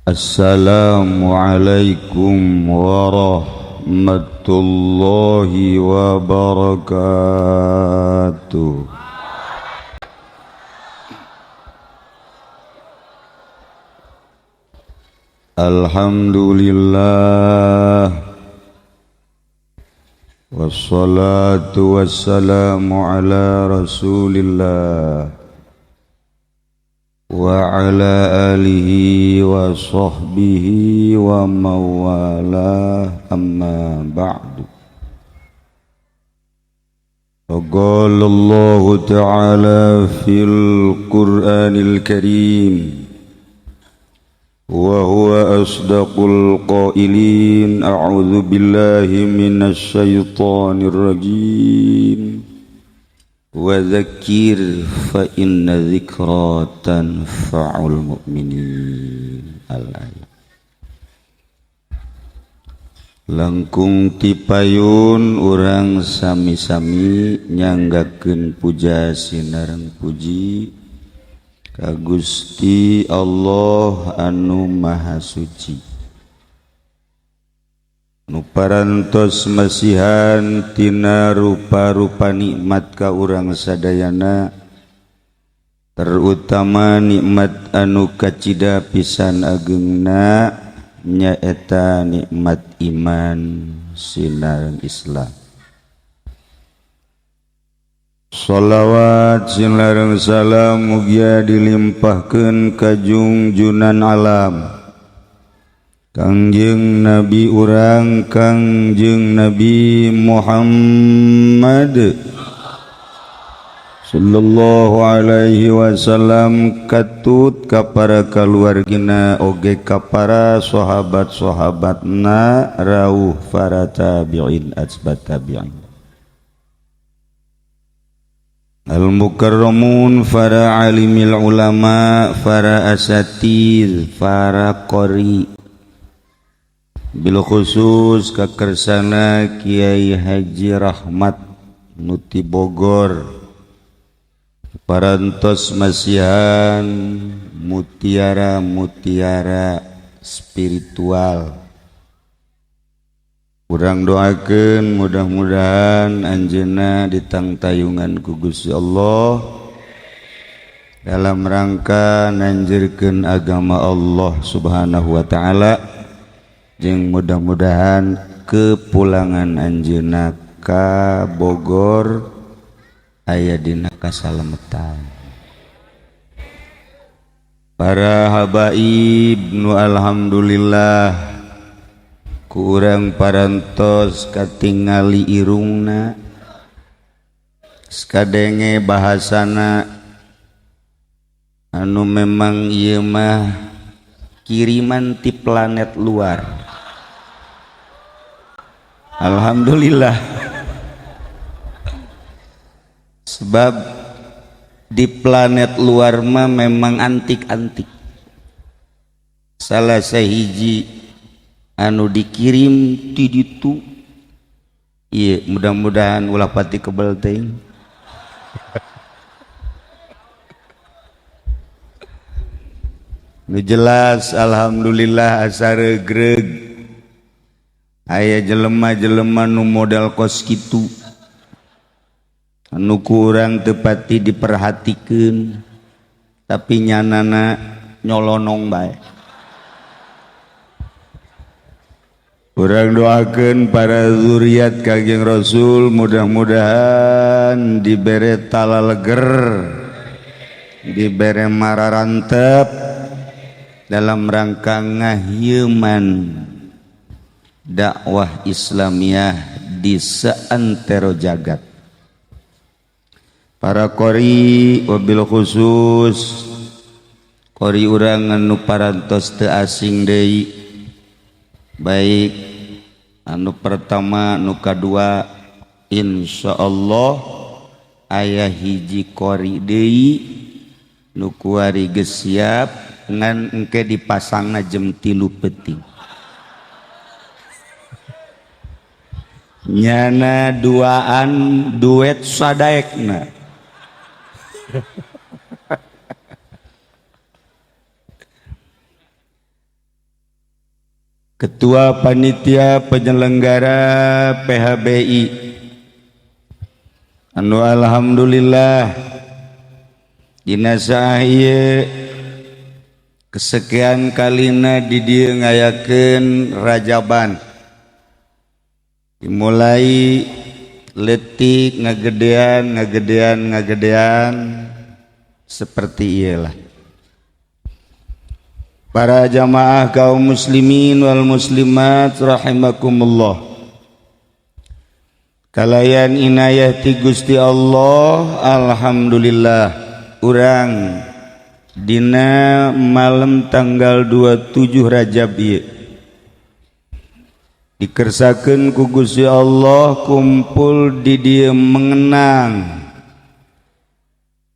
Assalamualaikum warahmatullahi wabarakatuh. Alhamdulillah, wassalatu wassalamu ala rasulillah wa ala alihi wa sahbihi wa mawalah, amma ba'du. Qala Allahu ta'ala fil Qur'anil Karim wa huwa asdaqul qailin, a'udzu billahi minasy syaithanir rajim. Wa dzakir fa inna dzikra tanfa'ul mu'minin. Al-ayat. Langkung tipayun urang sami-sami nyanggakeun puja sinareng puji ka Gusti Allah anu Maha Suci, nu parantos masihan tina rupa-rupa nikmat ka urang sadayana, terutama nikmat anu kacida pisan agengna nyaeta nikmat iman sinareng Islam. Sholawat sinareng salam mugia dilimpahkeun ka jungjunan alam Kangjeng Nabi urang Kangjeng Nabi Muhammad sallallahu alaihi wasallam, katut ka para kaluargina oge ka para sahabat-sahabatna rauh para tabi'in atsbat tabi'in al-mukarramun, para alimil ulama, para asatid, para qori, bil khusus kakersana Kiai Haji Rahmat Nuti Bogor, parantos masihan mutiara-mutiara spiritual. Urang doakeun mudah-mudahan anjeunna ditangtayungan ku Gusti Allah dalam rangka nanjirkeun agama Allah Subhanahu wa taala, jeung mudah-mudahan kepulangan anjeunna ka Bogor aya dina kasalametan. Para habaib nu alhamdulillah ku urang parantos katingali irungna, sakadenge bahasana, anu memang ieu mah kiriman ti planet luar. Alhamdulillah, sebab di planet luar mah memang antik-antik. Salah sahiji anu dikirim ti ditu ieu, mudah-mudahan ulah pati kebel teuing. Nu jelas alhamdulillah asa regreg aya jelema-jelema nu modal kos kitu anu kurang tepati diperhatikeun, tapi nyanana nyolonong bae. Urang doakeun para zuriat Kangjeng Rasul mudah-mudahan dibere talaleger, dibere mararantep dalam rangka ngahieman dakwah Islamiyah di seantero jagat. Para qori wabil khusus qori urang anu parantos teu asing deui, baik anu pertama nu kadua, insyaallah aya hiji qori deui nu kuari geus siap ngan engke dipasangna jam 3 peuting. Nyana duaan duet sadaekna. Ketua Panitia Penyelenggara PHBI anu alhamdulillah dina saah ieu kesekian kalina di dieu ngayakeun rajaban, dimulai letik, ngagedean, ngagedean, ngagedean seperti iyalah. Para jamaah kaum muslimin wal muslimat rahimakumullah, kalayan inayah ti Gusti Allah, alhamdulillah urang dina malam tanggal 27 Rajab ieu dikersakeun ku Gusti Allah kumpul di dieu mengenang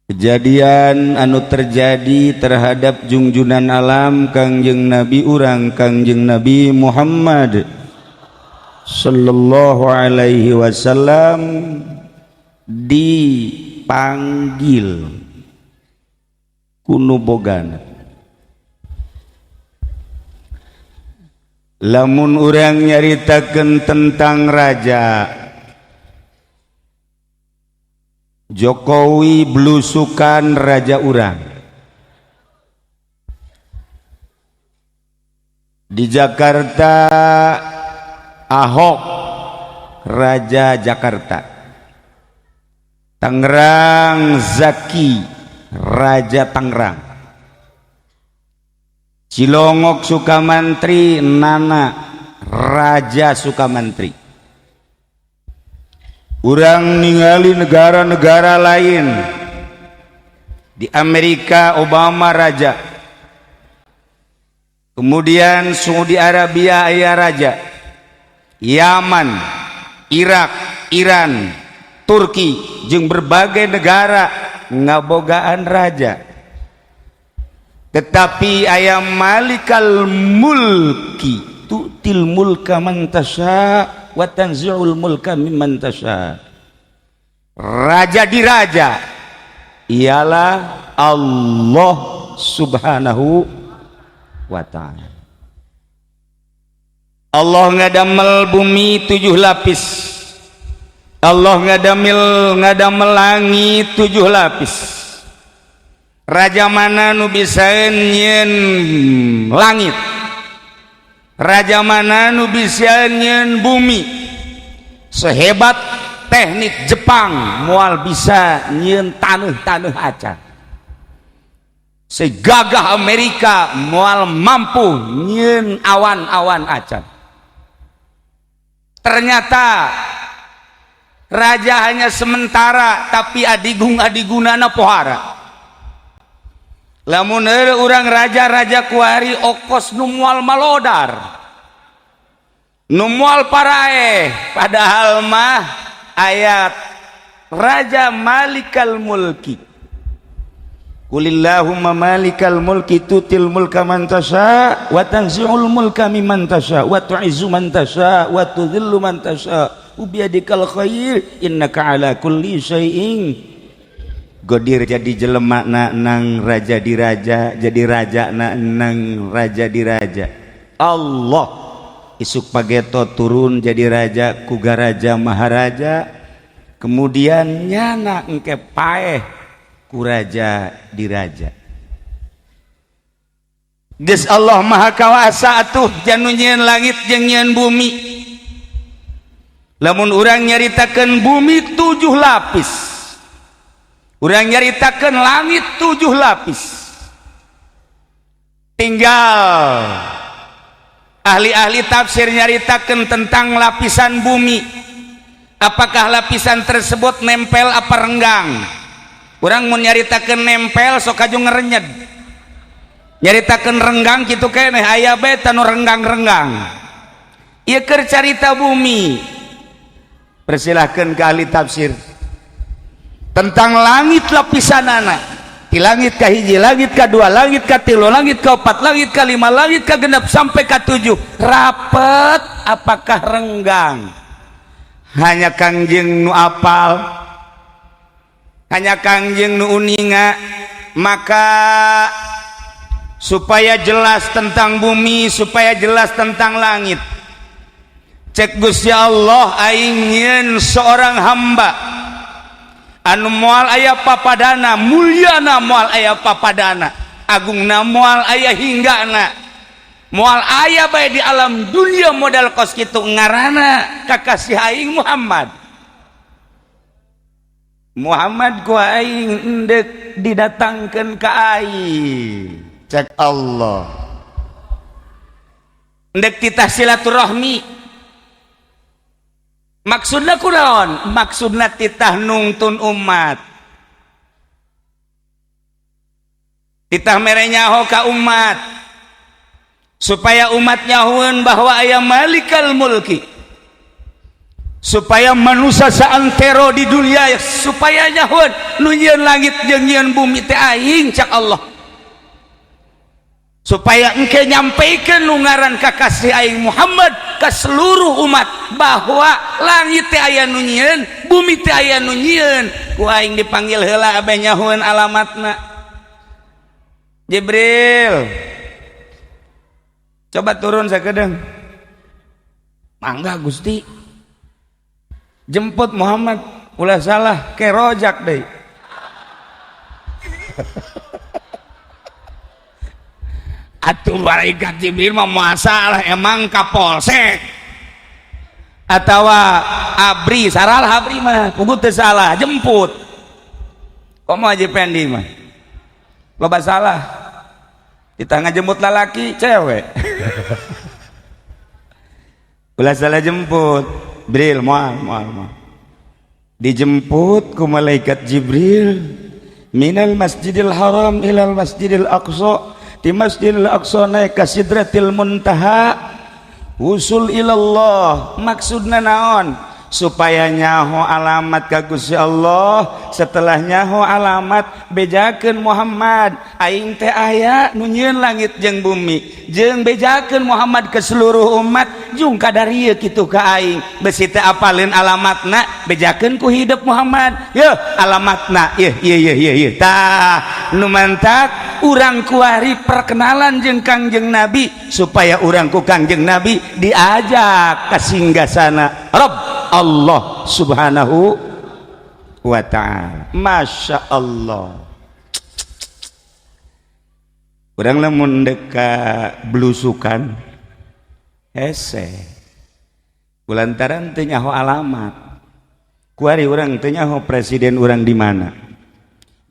kejadian anu terjadi terhadap jungjunan alam, Kangjeng Nabi urang, Kangjeng Nabi Muhammad sallallahu alaihi wasallam, dipanggil ku nu bogana. Lamun urang nyaritakeun tentang raja Jokowi, blusukan raja urang di Jakarta, Ahok raja Jakarta, Tangerang Zaki raja Tangerang, Cilongok Sukamantri Nana raja Sukamantri. Urang ningali negara-negara lain, di Amerika Obama raja, kemudian Saudi Arabia aya raja, Yaman, Irak, Iran, Turki jeung berbagai negara ngabogaan raja. Tetapi aya malikal mulki tu'til mulka man tasya wa tanzi'ul mulka mimman tasya. Raja di raja ialah Allah Subhanahu wa ta'ala. Allah ngadamel bumi 7 lapis, Allah ngadamel langit 7 lapis. Raja mana nu bisa nyieun langit, raja mana nu bisa nyieun bumi? Sehebat teknik Jepang moal bisa nyieun taneuh-taneuh acan, segagah Amerika moal mampu nyieun awan-awan acan. Ternyata raja hanya sementara, tapi adigung adigunana pohara. Lamun urang raja-raja kuari okos nu moal malodar, nu moal paraeh, padahal mah ayat raja malikal mulki. Qulillahumma malikal mulki tutil mulka man tasya wa tanzi'ul mulka mimman tasya wa tu'izzu man tasya wa tudhillu man tasya biyadikal khair innaka ala kulli syai'in qadir. Jadi jelema na nang raja di raja, jadi raja na nang raja di raja. Allah isuk pageto turun jadi raja kuga raja maharaja, kemudian nyana engke paeh ku raja di raja. Geus Allah Maha Kawasa atuh janu nyieun langit jeung nyieun bumi. Lamun urang nyaritakeun bumi 7 lapis, urang nyaritakeun langit 7 lapis, tinggal ahli-ahli tafsir nyaritakeun tentang lapisan bumi, apakah lapisan tersebut nempel apa renggang. Urang mun nyaritakeun nempel sok kaju ngerenyed, nyaritakeun renggang kitu keneh aya bae tanu renggang-renggang. Ieu keur carita bumi, persilahkeun ke ahli tafsir. Tentang langit lapisanana, di langit ka hiji, langit ka dua, langit ka tilu, langit ka opat, langit ka lima, langit ka genep sampai ka 7, rapet apakah renggang? Hanya Kangjeng nu apal, hanya Kangjeng nu uninga. Maka Supaya jelas tentang bumi, supaya jelas tentang langit. Cek Gusti Allah, aing nyieun seorang hamba anu moal aya papadana, mulyana moal aya papadana, agungna moal aya hinggana, moal aya bae di alam dunia modal kos kitu, ngaranna kakasih aing Muhammad. Muhammad ku aing endek didatangkeun ka aing. Cek Allah, endek titah silaturahmi. Maksudna kunaon? Maksudna titah nungtun umat, titah mere nyaho ka umat supaya umat nyahoeun bahwa aya Malikal Mulki, supaya manusia saantero di dunia supaya nyahoeun nu nyieun langit jeung nyieun bumi teh aing, cak Allah, supaya engke nyampaikan nu ngaran kakasih aing Muhammad ke seluruh umat bahwa langit teh aya nu nyieun, bumi teh aya nu nyieun. Ku aing dipanggil heula abe nyahoeun alamatna. Jibril, coba turun sakedeung. Mangga Gusti. Jemput Muhammad, ulah salah kerojak deui. Atuh malaikat Jibril mah masalah emang kapolsek atawa abri, salah abri mah puguh teu salah jemput. Komo Haji Pendi mah loba salah, kita ngajemput lalaki cewek. Ulah salah jemput Bril, moal moal moal. Dijemput ku malaikat Jibril minal Masjidil Haram ilal Masjidil Aqsa, di Masjidil Aqsa naik ka Sidratil Muntaha, usul ilallah. Maksudna naon? Supaya nyaho alamat ka Gusti Allah. Setelah nyaho alamat, bejakeun Muhammad, aing teh aya nu nyieun langit jeung bumi, jeung bejakeun Muhammad ke seluruh umat jung kadarieu kitu ka aing. Besi teh apaleun alamatna, bejakeun ku hidup Muhammad, yeuh alamatna, yeuh yeuh yeuh yeuh yeuh. Tah nu mantak urang kuari perkenalan jeung Kangjeng Nabi, supaya urang ku Kangjeng Nabi diajak ka singgasana Rabb Allah Subhanahu wa ta'ala. Masya Allah. Urang lamun dek ka blusukan hese kulantaran teu nyaho alamat. Kuari urang teu nyaho presiden urang di mana.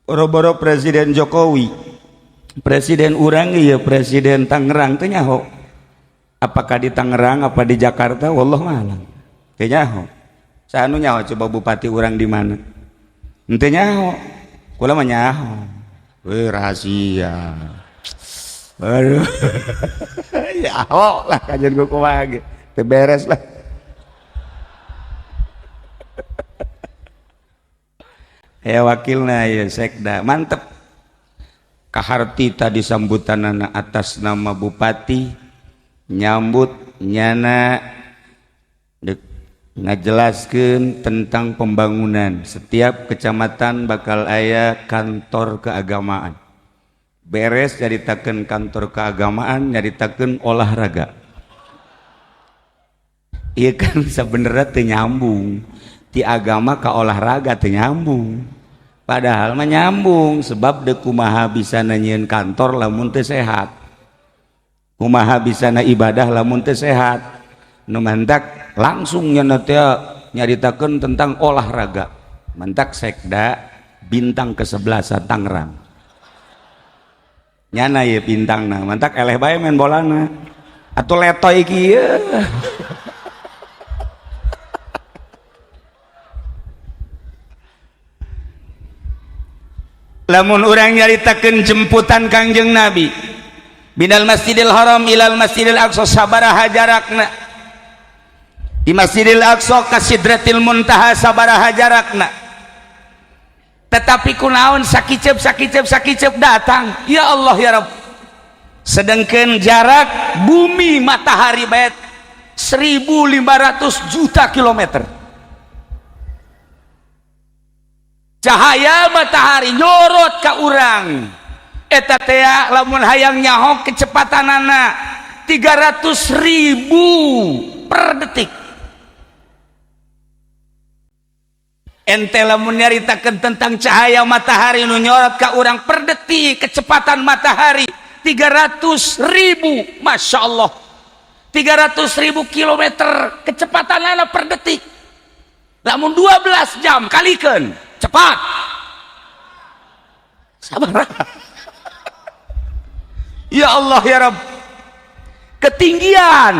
Boro-boro Presiden Jokowi, presiden urang ieu Presiden Tangerang teu nyaho. Apakah di Tangerang apa di Jakarta, wallahu a'lam. Teu nyaho. Saha nu nyaho coba bupati urang di mana? Henteu nyaho. Kula mah nyaho. Weh, rahasia. Aduh. Nyaho lah kajian ku kumaha ge. Teu beres lah. Ya wakilna ya sekda, mantep. Kaharti tadi sambutanana atas nama bupati nyambut nyana ngajelaskeun tentang pembangunan. Setiap kecamatan bakal aya kantor keagamaan. Beres nyaritakeun kantor keagamaan, nyaritakeun olahraga. Iya kan sebenarnya teu nyambung. Ti agama ka olahraga teu nyambung. Padahal mah nyambung, sebab deuk kumaha bisa nyieun kantor lamun teu sehat. Kumaha bisa na ibadah lamun teu sehat. Nu mantak langsung nya teh nyaritakeun tentang olahraga. Mantak sekda bintang ke-11 Tangerang. Nyana ieu bintangna, mantak eleh bae main bolana. Atuh letoy kieu. Lamun urang nyaritakeun jemputan Kangjeng Nabi binal Masjidil Haram ilal Masjidil Aqsa sabaraha jarakna, di Masjidil Aqsa ka Sidratil Muntaha sabaraha jarakna, tetapi kunaon sakicep sakicep sakicep datang, ya Allah ya Rabb. Sedangkan jarak bumi matahari bae 1500 juta kilometer. Cahaya matahari nyorot ka urang Eta teh lamun hayang nyaho kecepatanana 300.000 per detik. Ente lamun nyaritakeun tentang cahaya matahari nu nyorot ka urang per detik kecepatan matahari 300.000, Masya Allah, 300.000 kilometer kecepatanana per detik. Lamun 12 jam kalikeun cepat sabar. Ya Allah ya Rabb, ketinggian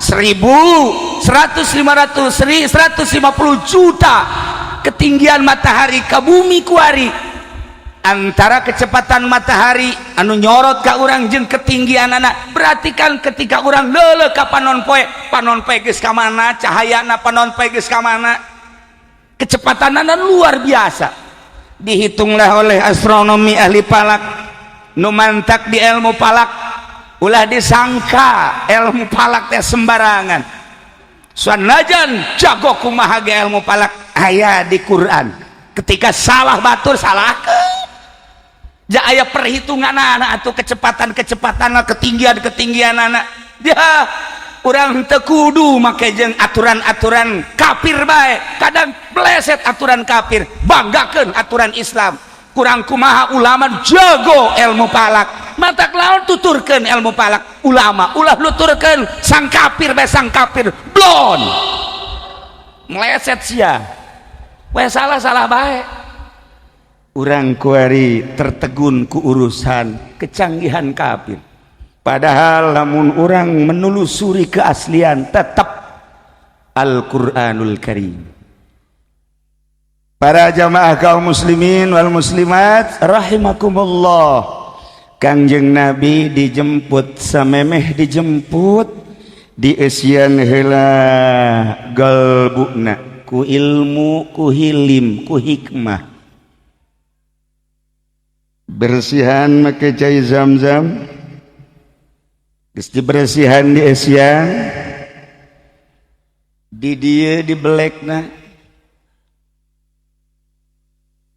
1000, 100, 500, 150 juta ketinggian matahari ke bumi kuari, antara kecepatan matahari anu nyorot ka urang jeung ketinggian anak. Berarti kan ketika urang leuleuh ka panon poe, panon poe geus ka mana cahayana, panon poe geus ka mana kecepatanana, luar biasa. Dihitunglah oleh astronomi, ahli falak nu mantak di ilmu falak. Ulah disangka ilmu falak teh sembarangan. Sanajan jago kumaha ge ilmu falak, aya di Quran ketika salah batur salah ja aya perhitungan anak atau kecepatan-kecepatan, ketinggian-ketinggian anak. Ya urang teu kudu make jeung aturan-aturan kafir bae. Kadang bleset aturan kafir, banggakeun aturan Islam. Kurang kumaha ulama jago ilmu falak, matak lawan tuturkeun ilmu falak ulama, ulah nuturkeun sang kafir bae. Sang kafir blon meleset sia we, salah salah bae. Urang kuari tertegun ku urusan kecanggihan kafir, padahal lamun urang menelusuri keaslian tetap Al-Quranul Karim. Para jamaah kaum muslimin wal muslimat rahimakumullah, Kangjeng Nabi dijemput, samemeh dijemput dieusian heula galbuna ku ilmu, ku hilim, ku hikmah. Bersihan make cai Zam-zam. Geus dibersihan, dieusian di dieu, dibelekna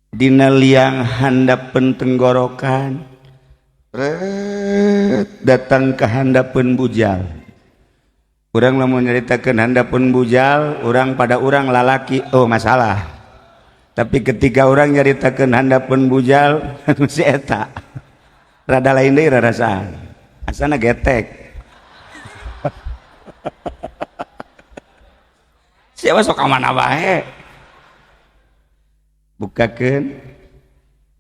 dina liang handapeun tenggorokan. Ret, datang ke handapeun bujal. Urang lamun nyaritakeun handapeun bujal, urang pada urang lalaki, oh masalah. Tapi ketika urang nyaritakeun handapeun bujal si eta rada lain deui rarasaan, asana getek. Siapa sok ka mana bae. Bukakeun,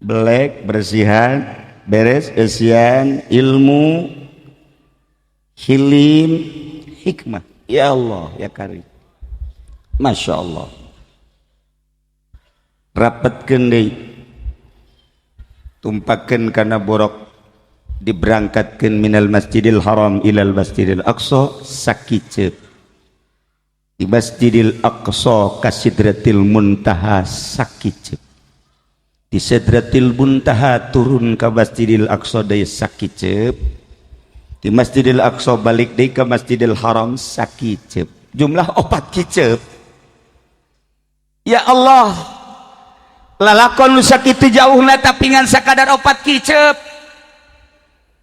belek, bersihan, beres, eusian ilmu, hilim, hikmah. Ya Allah ya Karim, Masya Allah. Rapetkeun deui, tumpakeun kana borok, diberangkatkeun minal Masjidil Haram ilal Masjidil Aqsa sakiceup. Di Masjidil Aqsa ka Sidratil Muntaha sakiceup, di Sidratil Muntaha turun ka Masjidil Aqsa deui sakiceup, di Masjidil Aqsa balik deui ka Masjidil Haram sakiceup, jumlah 4 kiceup. Ya Allah, lalakon nu sakitu jauhna tapi ngan sakadar 4 kiceup,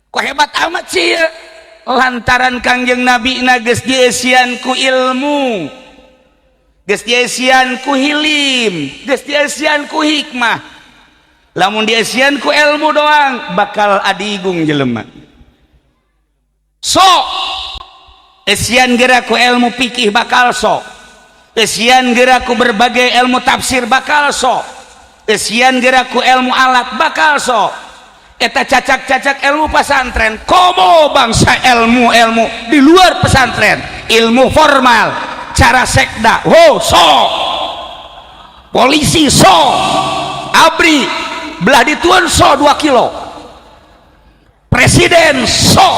kok hebat amat sih ya? Lantaran Kangjeng Nabi na geus dieusian ku ilmu, geus dieusian ku hilim, geus dieusian ku hikmah. Lamun dieusian ku ilmu doang bakal adigung jelema. Sok eusian geura ku ilmu fikih bakal sok, eusian geura ku berbagai ilmu tafsir bakal sok, eusian geura ku ilmu alat bakal sok. Eta cacak-cacak ilmu pesantren, komo bangsa ilmu-ilmu di luar pesantren, ilmu formal, cara sekda, oh sok, polisi sok, abri belah dituan sok 2 kilo, presiden sok,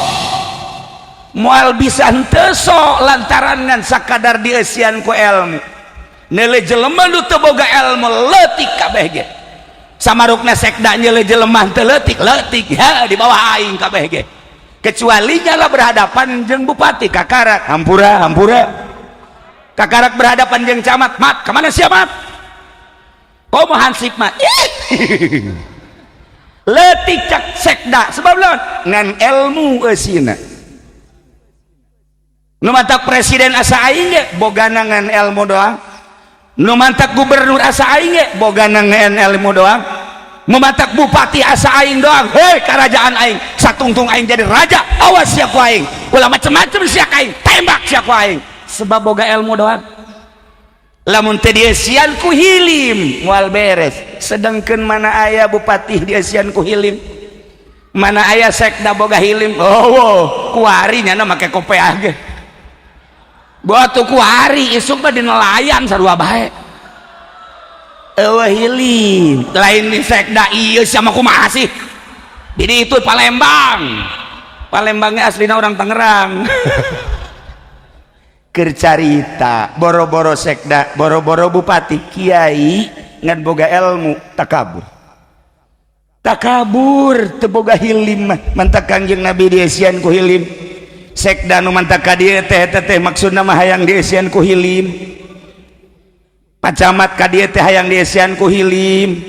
moal bisa henteu sok lantaran ngan sakadar dieusian ku ilmu. Neuleuh jelema nu teu boga ilmu leutik kabeh ge. Samarukna sekda nyeuleuh jelema teu leutik leutik ya di bawah aing kabeh ge, kecuali nyala berhadapan jeung bupati kakarak hampura hampura, kakarak berhadapan jeung camat, mat kemana sia mat, komo hansip mat. Leutik cak sekda, sebab lawan ngan ilmu eusina. Nu matak presiden asa aing ge bogana ngan ilmu doang. Nu mantak gubernur asa aing ge bogana ngan ilmu doang. Nu matak bupati asa aing doang. Hei, kerajaan aing, satungtung aing jadi raja, awas sia ku aing. Ulah macem-macem sia ka aing, tembak sia ku aing. Sebab boga ilmu doang. Lamun teu dieusian ku hilim moal beres. Sedangkan mana aya bupati dieusian ku hilim? Mana aya sekda boga hilim? Oh, wow. Kuari nyana make kopeah ge. Batu kuari isuk mah di nelayan sarua bae. Eueuh hilim, lain di sekda ieu sama kumaha sih? Jadi itu Palembang. Palembangnya aslina orang Tangerang. Keur carita boro-boro sekda, boro-boro bupati, kiai ngan boga ilmu takabur. Takabur teu boga hilim mah. Mantak Kangjeng Nabi dieusian ku hilim. Sekda nu mantak ka dieu teh teh teh maksudna mah hayang dieusian ku hilim. Pak Camat ka dieu teh hayang dieusian ku hilim.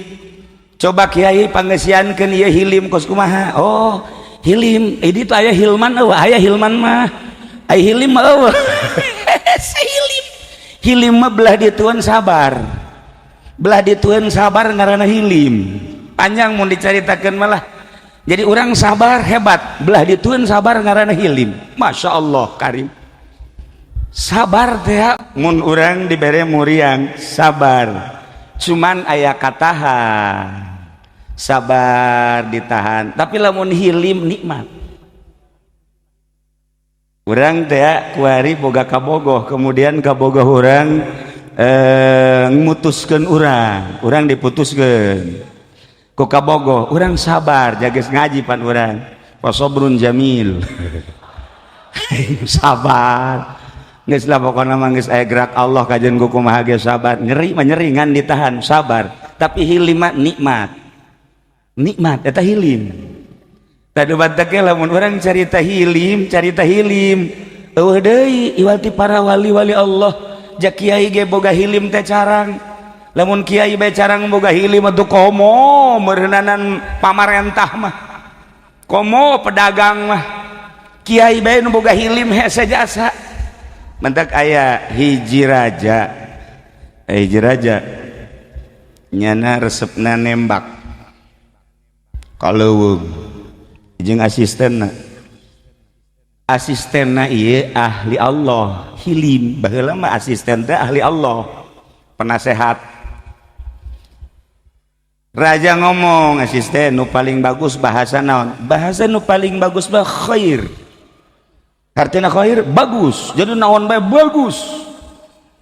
Coba kiai pangeusiankeun ieu hilim kos kumaha? Oh, hilim. Ini tuh aya hilman eueuh, aya hilman mah. Aya hilim mah eueuh. Hilim. Hilim mah belah dituan sabar. Belah dituan sabar ngaranna hilim. Panjang mun dicaritakeun malah. Jadi orang sabar hebat, belah dituan sabar ngaranna hilim. Masya Allah karim. Sabar teh mun urang dibere muriang sabar. Cuman aya katahan. Sabar ditahan, tapi lamun hilim nikmat. Urang teh kuari boga kabogoh, kemudian kabogoh urang ngutuskeun urang, urang diputuskeun ku kabogoh, urang sabar jages ngaji pan urang. Fasobrun jamil. Sabar. Geus lah pokona mah geus aya gerak Allah kajian ku kumaha ge sabar. Nyeri mah nyeri ngan ditahan, sabar. Tapi hilim mah nikmat. Nikmat eta hilim. Tadi batak lamun urang carita hilim, carita hilim. Eueuh deui iwal ti para wali-wali Allah. Ja kiai ge boga hilim teh carang. Lamun kiai bae carang boga hilim atuh komo meureunanan pamarentah mah. Komo pedagang mah. Kiai bae nu boga hilim hese jasa. Mentak aya hiji raja. Hiji raja nyana resepna nembak. Ka leuweung jeung asistenna. Asistenna ieu ahli Allah, hilim. Baheula mah asisten teh ahli Allah, penasehat. Raja ngomong, asisten nu paling bagus bahasa naon? Bahasa nu paling bagus mah khair. Artinya khair bagus. Jadi naon bae bagus.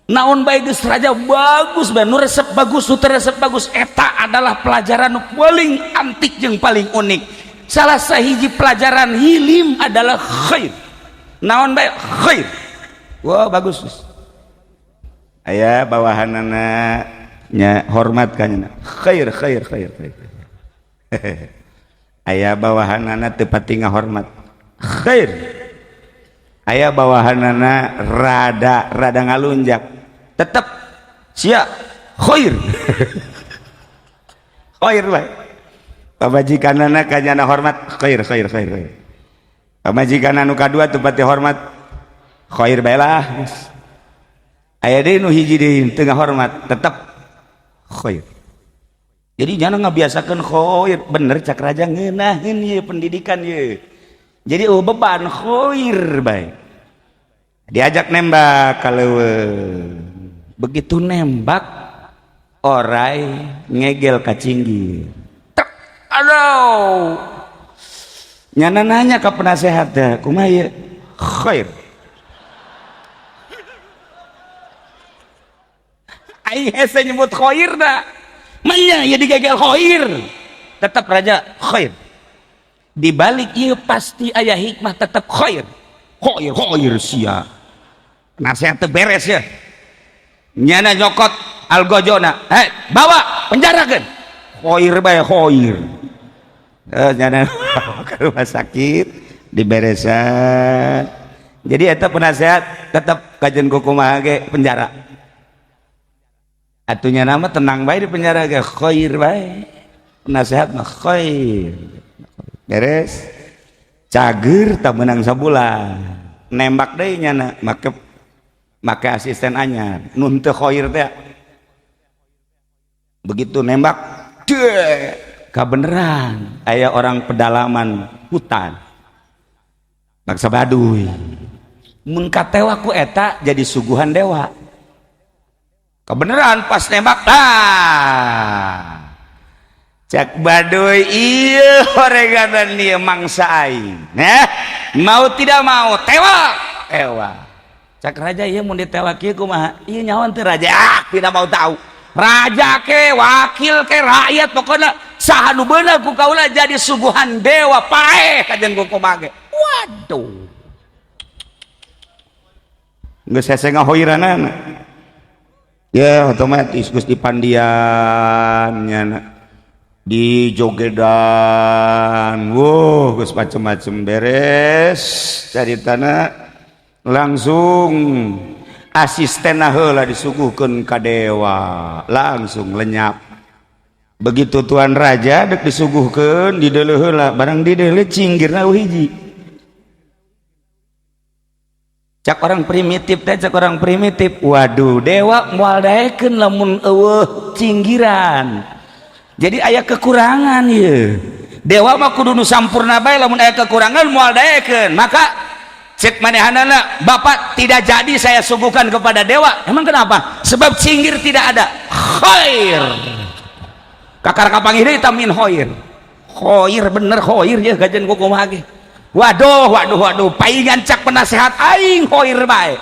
Naon bae geus raja bagus bae, nu resep bagus, nu teu resep bagus, eta adalah pelajaran nu paling antik jeung paling unik. Salah sahiji pelajaran hilim adalah khair. Naon bae khair. Wah, bagus. Aya bawahanana nya hormat ka nya. Khair khair khair khair. Aya bawahanana teu pati ngahormat. Khair. Aya bawahanana rada rada ngalunjak. Tetep sia khair. Khair bae. Pamajikanana ka nyana hormat khair khair khair khair. Pamajikan anu kadua teu pati hormat khair bae lah. Aya deui nu hiji deui teu ngahormat tetep khair. Jadi jangan ngabiasakeun khair, bener cak raja ngeunaheun ieu pendidikan ieu. Jadi oh beban khair bae. Diajak nembak ka leuweung. Begitu nembak orai ngegel ka cinggir. Tek, aduh. Nyana nanya ke penasehat teh, kumaha ieu? Khair. Aing hese nyebut khair da. Manya ieu digegel khair. Tetap raja khair. Di balik ieu pasti aya hikmah tetap khair. Khair khair sia. Nasihat teu beres ya. Nyana nyokot algojona. Hei, bawa penjarakeun. Khair bae khair. Nyana ke rumah sakit diberesan. Jadi eta penasehat tetap kajian kumaha ge penjara. Atunya nama tenang bae di penjara ge khair bae. Penasehat mah khair. Beres. Cager tak menang sabulan. Nembak deui nyana make make asisten anyar. Nun teu khair teh. Begitu nembak, deh, kabeneran aya orang pedalaman hutan. Bangsa Baduy. Mun katewa ku eta jadi suguhan dewa. Kebenaran pas nembak, ah. Cak Baduy, iya oreganan ieu mangsa aing. Nah, mau tidak mau tewak, tewak. Cak raja, ieu mun ditewak ieu kumaha? Ieu nyawan teu raja? Ah, tidak mau tahu. Raja ke, wakil ke, rakyat, pokoknya saha nu beunang ku kaula jadi suguhan dewa, paeh kajen ku kumaha ge. Waduh. Geus hese ngahoiranana. Ya otomatis geus dipandian nyana. Di jogedan, wuh, geus macem-macem, beres caritana, langsung asisten heula disuguhkeun ka dewa, langsung lenyap. Begitu tuan raja dek disuguhkeun, dideuleu heula, barang dideuleu cinggirna hiji. Cak orang primitif teh, cak orang primitif, waduh, dewa moal daekeun lamun eueuh cinggiran. Jadi aya kekurangan ye. Dewa mah kudu nu sampurna bae, lamun aya kekurangan moal daekeun. Maka cek manehanana, "Bapak, tidak jadi saya suguhkan kepada dewa." Emang kenapa? Sebab cinggir tidak ada. Khair. Kakar kapanggih deui min khair. Khair bener khair ya gajen ku kumaha ge. Waduh, waduh, waduh, paingan cak penasehat aing khair bae.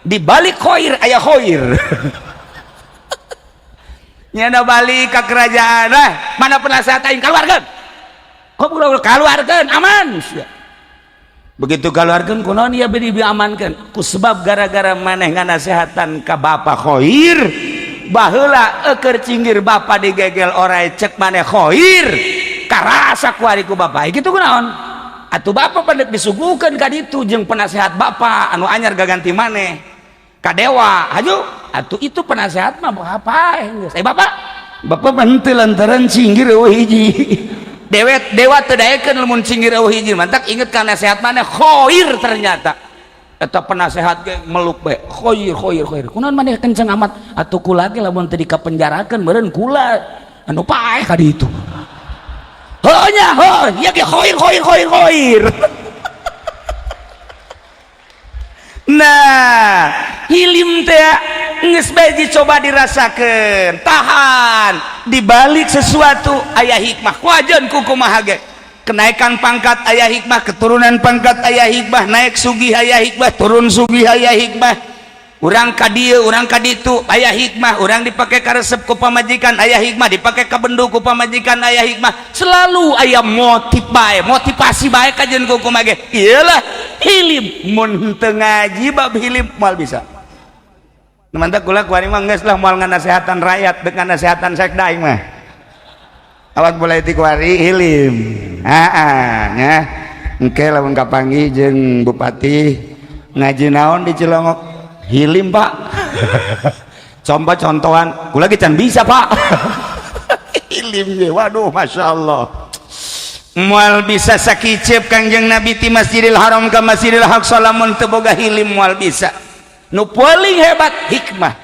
Di balik khair aya khair. Nyana balik ke kerajaan, lah mana penasehat aing, keluarkan. Kok keluarkan aman. Begitu keluarkan, kunaon ieu beri diamankan? Ku sebab gara-gara maneh nganasehatan ka bapak khair, baheula eukeur cinggir bapak digegel orai, cek maneh khair, karasa kuari ku bapak. Kitu kunaon? Atuh bapak pendek disuguhkeun ka ditu jeung penasehat bapak anu anyar gaganti maneh ka dewa. Haju atuh, itu penasehat mah apa geus. Eh, bapak, bapak henteu lantaran cinggir eueuh hiji. Dewet dewa teu daekeun lamun cinggir eueuh hiji. Mantak inget ka nasehat maneh khair ternyata. Eta penasehat ge meluk bae. Khair, khair, khair. Kunaon maneh kenceng amat? Atuh kula ge lamun teu dikapenjarakeun meureun kula anu paeh ka ditu. Heuh nya, heuh, ieu ge khair, khair, khair, khair. Nah, hilim teh geus bae dicoba dirasakeun, tahan. Di balik sesuatu aya hikmah. Wajan ku kumaha ge. Kenaikan pangkat aya hikmah, keturunan pangkat aya hikmah, naik sugih aya hikmah, turun sugih aya hikmah. Urang ka dieu, urang ka ditu aya hikmah, urang dipake karesep ku pamajikan aya hikmah, dipake kabendu ku pamajikan aya hikmah. Selalu aya motif bae, motivasi bae kajeun ku kumaha ge. Iyalah hilim, mun teu ngaji bab hilim moal bisa. Mantap kula kuari mah geus lah, moal nganasehatan rakyat, dek nganasehatan sekda aing mah. Awak mulai ti kuari hilim. Heeh nya. Engke lamun kapanggih jeung bupati, ngaji naon di Cilongok? Hilim, Pak. Coba contohan, kula ge can bisa, Pak. Hilim ge, waduh, Masya Allah. Moal bisa sakiceup Kangjeng Nabi ti Masjidil Haram ke Masjidil Aqsa lamun teu boga hilim, moal bisa. Nu paling hebat hikmah.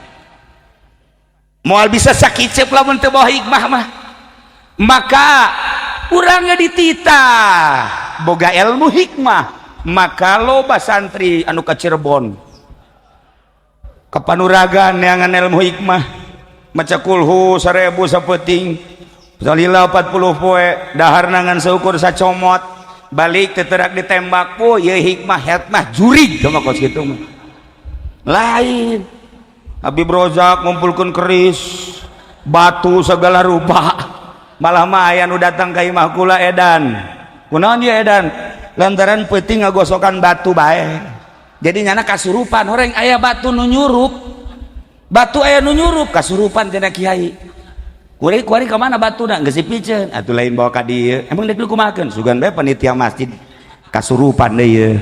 Moal bisa sakiceup lamun teu bawa hikmah mah. Maka urangnya dititah boga ilmu hikmah, maka loba santri anu ka Cirebon ke Panuragan yang ilmu hikmah, maca kulhu 1000 sapeuting, salila 40 poe, dahar nangan seukur sacomot, balik teterak ditembak po ye hikmah hikmah jurig sama kos kitu mah. Lain Habib Rozak ngumpulkeun keris, batu segala rupa, malah mah aya nu datang ka imah kula edan. Kunaon dia edan? Lantaran peuting ngagosokan batu bae. Jadi nyana kasurupan, orang aya batu nu nyurup, batu aya nu nyurup, kasurupan cenah kiai. Kuari kuari ka mana batuna? Geus dipiceun atuh, lain bawa ka dieu. Emang dek kumahakeun? Sugan bae panitia masjid kasurupan deui ieu.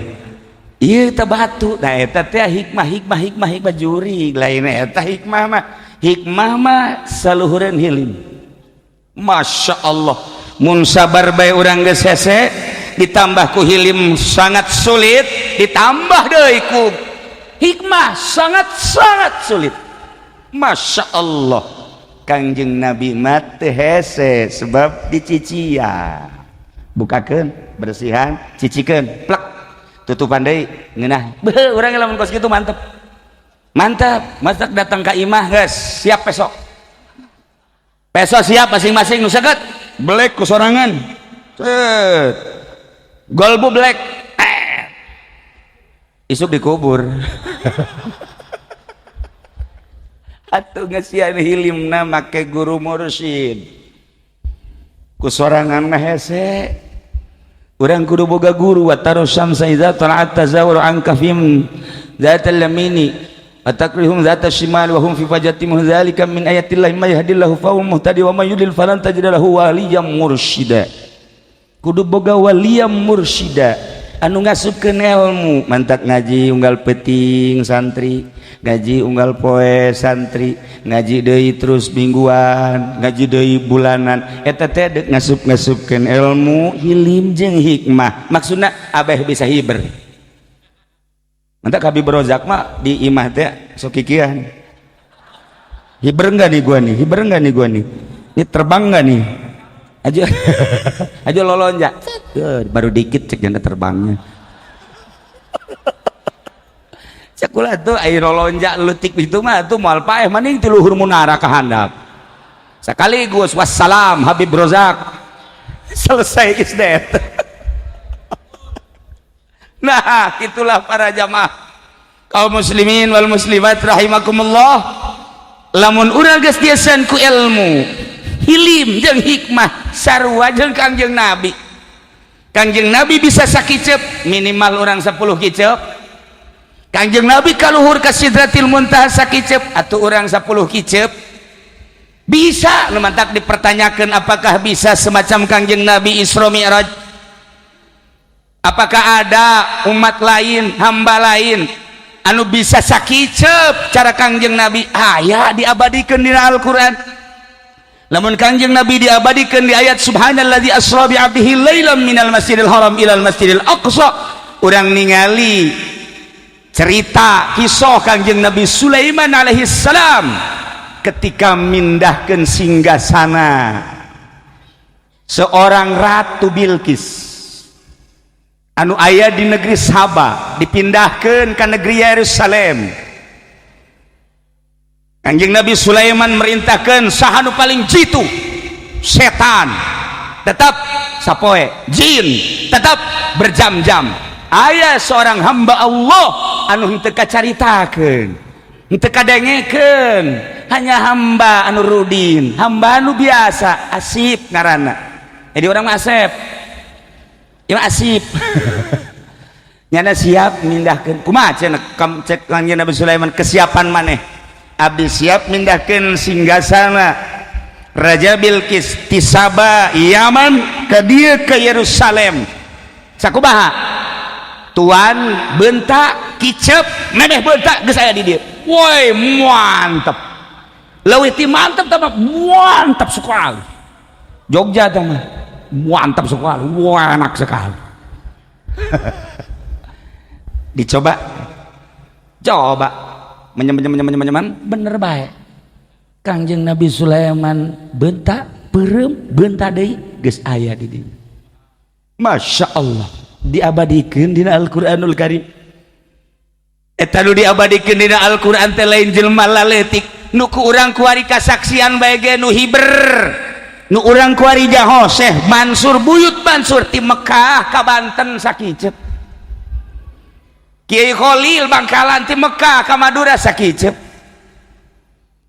Ieu teh batu. Nah, eta teh hikmah, hikmah, hikmah, hikmah jurig. Lain eta hikmah mah. Hikmah mah saluhureun hilim. Masya Allah, mun sabar bae urang geus hese, ditambah ku hilim sangat sulit, ditambah deui ku hikmah sangat-sangat sulit. Masya Allah, Kangjeng Nabi mah teu hese sebab dicician, bukakeun, bersihan, cicikeun, plek, tutupan deui, ngeunah. Beuh, urang lamun kos kitu mantep mantap. Masak datang ke imah, geus siap besok, besok siap masing-masing nu seket belek ku sorangan, set golbu belek, eh. Isuk dikubur. Atuh ngesian hilimna make guru mursyid, ku sorangan mah hese. Urang kudu boga guru. Wa tara syamsa idza tala'at tazawwaru an kahfihim dzatal yamini wa taqrihum dzata shimal wa hum fi fajatin dzalika min ayatillahi may yahdillahu fa huwa muhtadi wa may yudlil falan tajid lahu waliyyan mursyida. Kudu boga waliyyan mursyida anu ngasupkeun ilmu. Mantak ngaji unggal peuting santri, ngaji unggal poe santri, ngaji deui terus mingguan, ngaji deui bulanan, eta teh deuk ngasup-ngasupkeun ilmu hilim jeung hikmah. Maksudna abeh bisa hiber. Mantak Habib Rozak mah di imah teh sok kikian, hiber enggak nih gua nih, hiber enggak nih gua nih, ini terbang enggak nih, aja aja lolonjak baru dikit cek janda terbangnya. Cek ulah tuh air lolonjak letik itu mah tuh moal paeh, maning ti luhur munara ka handap sekaligus. Wassalam Habib Rozak, selesai is dead. Nah, itulah para jamaah kaum muslimin wal muslimat rahimakumullah. Lamun urang geus dieusan ku ilmu hilim jeung hikmah sarua jeung Kangjeng Nabi, Kangjeng Nabi bisa sakiceup, minimal orang 10 kiceup. Kangjeng Nabi kaluhur ka Sidratil Muntaha sakiceup, atuh urang 10 kiceup bisa. Nu mantak dipertanyakan, apakah bisa semacam Kangjeng Nabi Isra Mi'raj? Apakah ada umat lain, hamba lain anu bisa sakiceup cara Kangjeng Nabi? Aya, diabadikeun dina Al-Qur'an. Lamun Kangjeng Nabi diabadikan di ayat subhanalladzi asra bi 'abdihi lailan minal masjidil haram ilal masjidil aqsa, urang ningali cerita kisah Kangjeng Nabi Sulaiman alaihi salam ketika mindahkeun singgasana seorang Ratu Bilqis anu aya di negeri Saba, dipindahkan ke negeri Yerusalem. Kanjeng Nabi Sulaiman merintahkan saha nu paling jitu, setan tetap sapoe, jin tetap berjam-jam. Aya seorang hamba Allah anu henteu kacaritakeun, henteu kadengekeun, hanya hamba anu rudin, hamba anu biasa, Asip ngaranna. Jadi orang mah Asep ya, Asip nyana siap mindahkeun. Kumaha cenah cek Kanjeng Nabi Sulaiman, kesiapan maneh? Abdi siap mindahkeun singgasana Raja Bilqis ti Saba, Yaman, ke dieu ke Yerusalem. Sakumaha tuan? Bentak kicep, memeh bentak geus aya di dieu. Woi, mantep, leuwih ti mantep tah, mantap sekali. Jogja tah mah mantap sekali, wah, enak sekali. Dicoba coba, menyem menyem menyem menyem, bener baik. Kangjeng Nabi Sulaiman bentak peureum, bentak deui, geus aya di dieu. Masya Allah, diabadikeun dina Al-Qur'anul Karim. Eta nu diabadikeun dina Al-Qur'an teh lain jelema laletik nu ku urang kuari kasaksian bae ge, nu hiber, nu urang kuari jaho Syekh Mansur, Buyut Mansur ti Mekah ka Banten sakiceup, Kiai Khalil Bangkalan ti Mekah ka Madura sakiceup,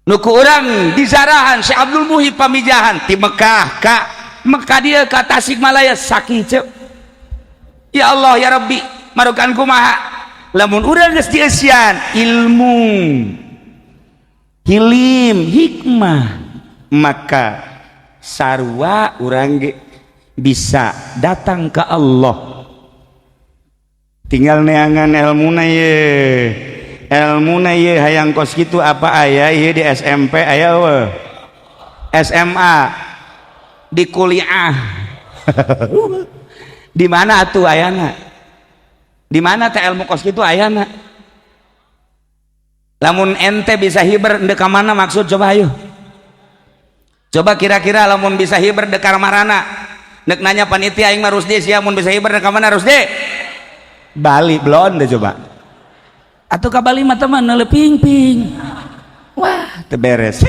nu ku urang dizarahan Syekh Abdul Muhib Pamijahan ti Mekah ka Mekah dia ka Tasikmalaya sakiceup. Ya Allah ya Rabbi, marukan kumaha lamun urang geus dieusian ilmu hilim hikmah, maka sarua urang ge bisa datang ke Allah. Tinggal neangan ilmuna ye, ilmuna ye. Hayang kos kitu apa aya ye di SMP? Aya eueuh SMA? Di kuliah. Di mana atuh ayana? Di mana teh ilmu kos kitu ayana? Lamun ente bisa hiber ndek ka mana maksud coba ayo. Coba kira-kira lamun bisa hiber dek ka marana? Nek nanya panitia aing mah Rusdi sia mun bisa hiber dek ka mana Rusdi? Bali belon deh coba. Atau ka Bali mah teman neuleuh ping-ping. Wah, teu beres.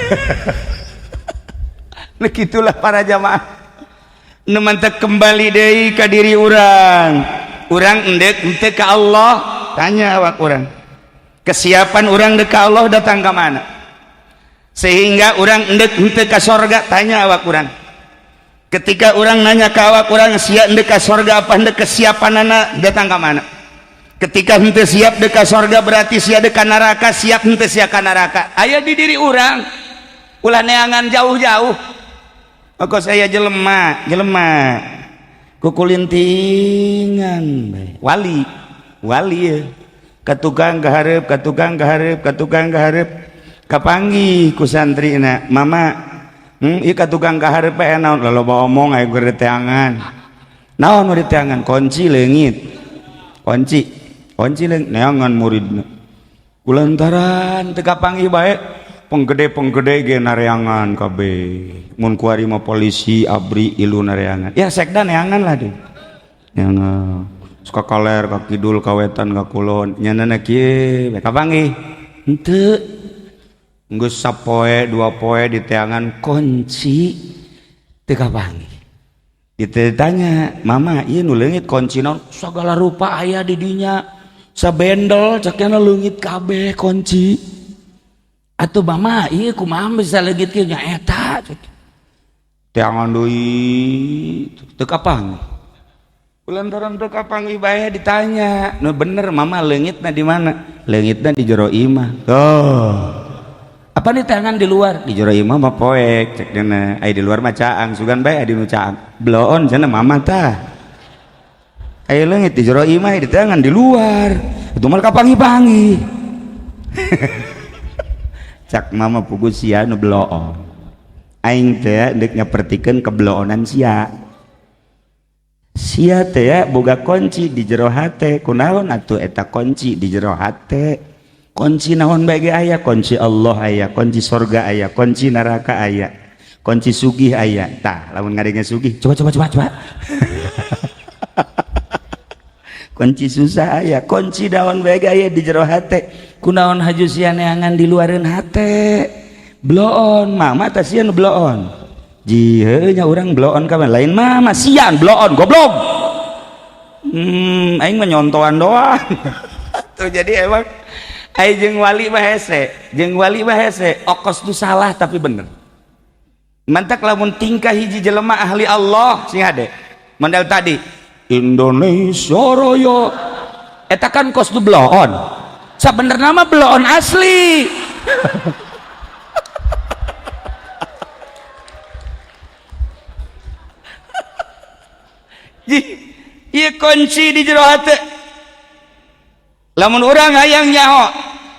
Nah gitulah para jamaah. Nu mantek kembali deui ka diri urang. Urang endek henteu ka Allah, tanya awak urang. Kesiapan urang dek ka Allah datang ka mana? Sehingga urang endek henteu ka sorga, tanya awak urang. Ketika urang nanya ka awak urang sia endek ka sorga apa endek kesiapanana datang ka mana? Ketika henteu siap dek ka sorga berarti sia dek ka neraka, siap henteu sia ka neraka. Aya di diri urang. Ulah neangan jauh-jauh. Kok saya jelema, jelema kukulintingan bae. Wali, wali ya. Ka tukang kahareup, ka tukang kahareup, ka tukang kahareup. Kapanggih ku santrina, mama, ieu ka tukang kahareup bae naon loba omong aya keur teangan. Naon nu diteangan? Kunci leungit. Kunci, kunci leungit neangan muridna. Kulantaran teu kapanggih bae penggede-penggede ge nareangan kabeh. Mun kuari mah polisi abri ilu nareangan. Ya sekda neangan lah deh. Neangan. Suka kaler ka kidul ka wetan ka kulon. Nyanana kieu bae kapanggih. Henteu. Geus sapoe dua poe diteangan kunci teu kapanggih. Ditanya, "Mama, ieu nu leungit kunci naon?" Sagala rupa aya di dinya. Sabendel cakna leungit kabeh kunci. Atuh mama, ieu kumaha bisa leungit kieu nya eta cek. Teangan deui teu kapanggih. Kulantaran teu kapanggih bae ditanya, "Nu bener mama leungitna di mana?" Leungitna di jero imah. Oh. Apa diteangan di luar? Di jero imah mah poek cek dina. Aya di luar mah caang, sugan bae aya di nu caang. Bloon cenah mama tah. Aya leungit di jero imah diteangan di luar. Itu mah kapanggih-panggih. Cak mama pugu sia nu bloon. Aing teh deuk nyapertikeun kebloonan sia. Sia teh boga kunci di jero hate. Kunaon atuh eta kunci di jero hate? Kunci naon bae ge aya, kunci Allah aya, kunci sorga aya, kunci neraka aya, kunci sugih aya. Tah, lamun ngadenge sugih, coba coba coba coba. Kunci susah aya, kunci naon bae ge aya di jero hate. Kunaon haju sia neangan di luareun hate? Bloon, mama tah sia nu bloon. Ji heuh nya urang bloon ka lain mama sian bloon goblok. Aing mah nyontoan doang. Tuh jadi emang ai jeung wali mah hese, jeung wali mah hese, okos tu salah tapi bener. Mantak lamun tingkah hiji jelema ahli Allah sing hade. Model tadi Indonesia Raya eta kan kos tu bloon. Sabenerna mah bloon asli. Ieu kunci di jero hate. Lamun urang hayang nyaho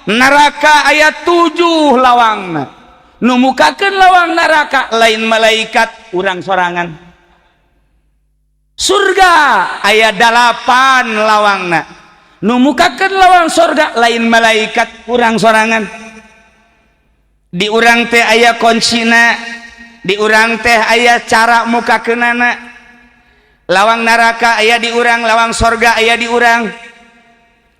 neraka aya 7 lawangna. Nu mukakeun lawang neraka lain malaikat, urang sorangan. Surga aya 8 lawangna. Nu mukakeun lawang surga lain malaikat, urang sorangan. Di urang teh aya kuncina, di urang teh aya cara mukakeunana. Lawang neraka aya di urang, lawang sorga aya di urang.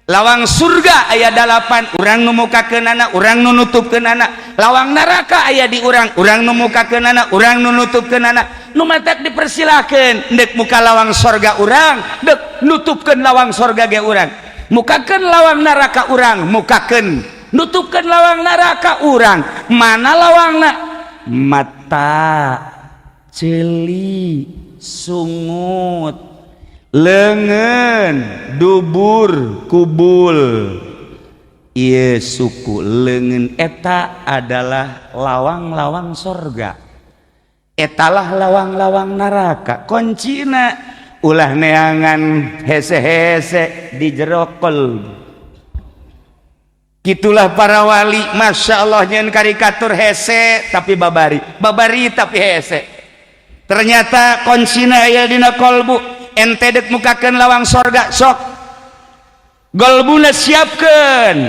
Lawang surga aya 8, urang nu mukakeunana, urang nu nutupkeunana. Lawang neraka aya di urang, urang nu mukakeunana, urang nu nutupkeunana. Nu matak dipersilakeun deuk muka lawang sorga urang, deuk nutupkeun lawang sorga ge urang. Mukakeun lawang neraka urang, mukakeun nutupkeun lawang neraka urang. Mana lawangna? Mata, ceuli, sungut, leungeun, dubur, kubul. Ieu suku leungeun eta adalah lawang-lawang sorga, etalah lawang-lawang neraka. Kuncina ulah neangan hese-hese di jero qalb. Gitulah para wali, masya Allah nyen karikatur hese tapi babari, babari tapi hese. Ternyata kuncina aya dina kolbu. Ente dek mukakeun lawang sorga, sok golbuna siapkeun.